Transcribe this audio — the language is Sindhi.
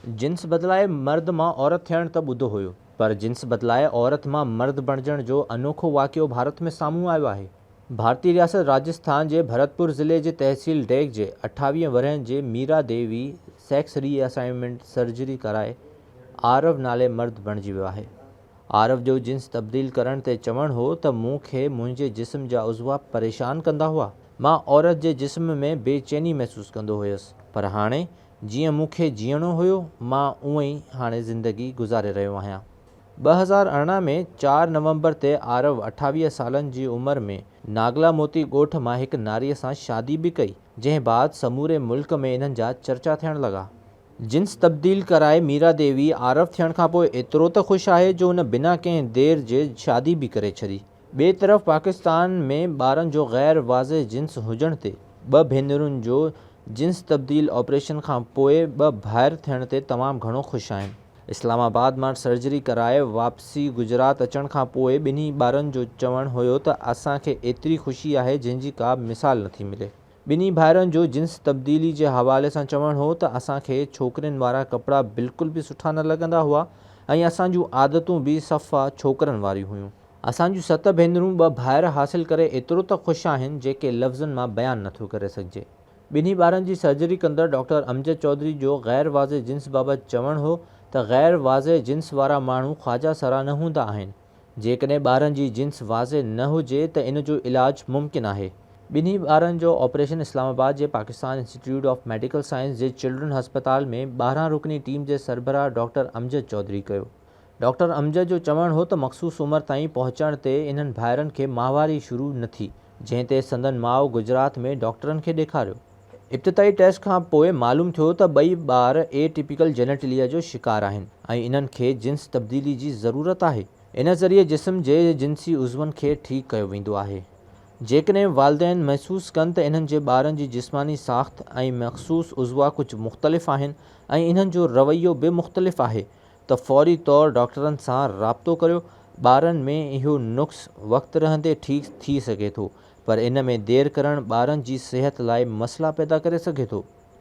جنس بدلائي مرد مان عورت ٿيڻ ته ٻڌو هيو پر جنس بدلائي عورت مان مرد بڻجڻ جو انوکو واقعو ڀارت ۾ سامهون آيو آهي. ڀارتي رياست راجسٿان جي ڀرتپور ضلعي جي تحصيل ڊيگ جي 28 ورهين جي Meera Devi sex reassignment surgery ڪرائي آرو نالي مرد بڻجي ويو آهي. آرو جو جنس تبديل ڪرڻ تي چوڻ هو ته مون کي منهنجي جسم جا عضوا پريشان ڪندا هئا. مان عورت جي جسم ۾ بي چيني محسوس ڪندو هيس پر هاڻي جيئن مون کي جيئڻو هيو مان اونئن ئي هاڻي زندگي گذاري رهيو آهيان. 2018 ۾ چار نومبر تي آرو 28 سالن جي عمر ۾ ناگلا موتي ڳوٺ مان هڪ ناريء سان شادي به ڪئي جنهن بعد سموري ملڪ ۾ انهن جا چرچا ٿيڻ لڳا. جنس تبديل ڪرائي ميرا ديوي عارف ٿيڻ کانپوء ايترو ته خوش آهي جو هن بنا ڪنهن دير جي شادي به ڪري ڇڏي. ٻئي طرف پاڪستان ۾ ٻارن جو غير واضح جنس هجڻ تي ٻه ڀينرن جو جنس تبديل آپريشن کانپوء ٻه ڀائر ٿيڻ تي تمام گهڻو خوش آهن. اسلام آباد مان سرجري ڪرائي واپسي گجرات اچڻ کانپوء ٻنهي ٻارن جو چوڻ هيو ته اسان کي ايتري خوشي آهي جنهن جي ڪا مثال نٿي ملي. ٻنهي ڀائرن جو جنس تبديلي جي حوالي سان چوڻ هو ته اسان کي ڇوڪرين وارا ڪپڙا بلڪل به سٺا نه لڳندا هئا ۽ اسان جون عادتون به صفا ڇوڪرن واريون هيون. اسان جون ست ڀينرون ٻه ڀائر حاصل ڪري ايترو ته خوش آهن جيڪي لفظن مان بيان نٿو ڪري سگهجي. ٻنهي ٻارن جي سرجري ڪندڙ ڊاڪٽر امجد چوڌري جو غير واضح جنس بابت چوڻ هو ته غير واضح جنس وارا ماڻهو خواجه سرا نه هوندا آهن. جيڪڏهن ٻارن جي جنس واضح نه هجي ته ان جو علاج ممڪن آهي. ٻنهي ٻارن جو آپريشن اسلام آباد جي Pakistan institute of medical science جي چلڊرن هسپتال ۾ 12 رڪني ٽيم جي سربراهه ڊاڪٽر امجد چوڌري ڪيو. ڊاڪٽر امجد جو چوڻ هو ته مخصوص عمر تائين پهچڻ تي انهن ڀائرن کي ماهواري شروع نه ٿي، جنهن تي سندن ماء گجرات ۾ ڊاڪٽرن کي ڏيکاريو. ابتدائي ٽيسٽ کان پوء معلوم ٿيو ته ٻئي ٻار اي ٽپيڪل جينيٽليا جو شڪار آهن ۽ انهن کي جنس تبديلي جي ضرورت آهي. ان ذريعي جسم جي جنسي عضون کي ٺيڪ ڪيو ويندو آهي. جيڪڏهن والدين محسوس ڪن ته انهن جي ٻارن جي جسماني ساخت ۽ مخصوص عضوا ڪجهه مختلف آهن ۽ انهن جو رويو به مختلف آهي ته فوري طور ڊاڪٽرن سان رابطو ڪريو. ٻارن ۾ اهو نقص وقت رهندي ٺيڪ ٿي سگهي ٿو پر ان ۾ دير ڪرڻ ٻارن جي صحت لاء مسئلا پيدا ڪري سگهي ٿو.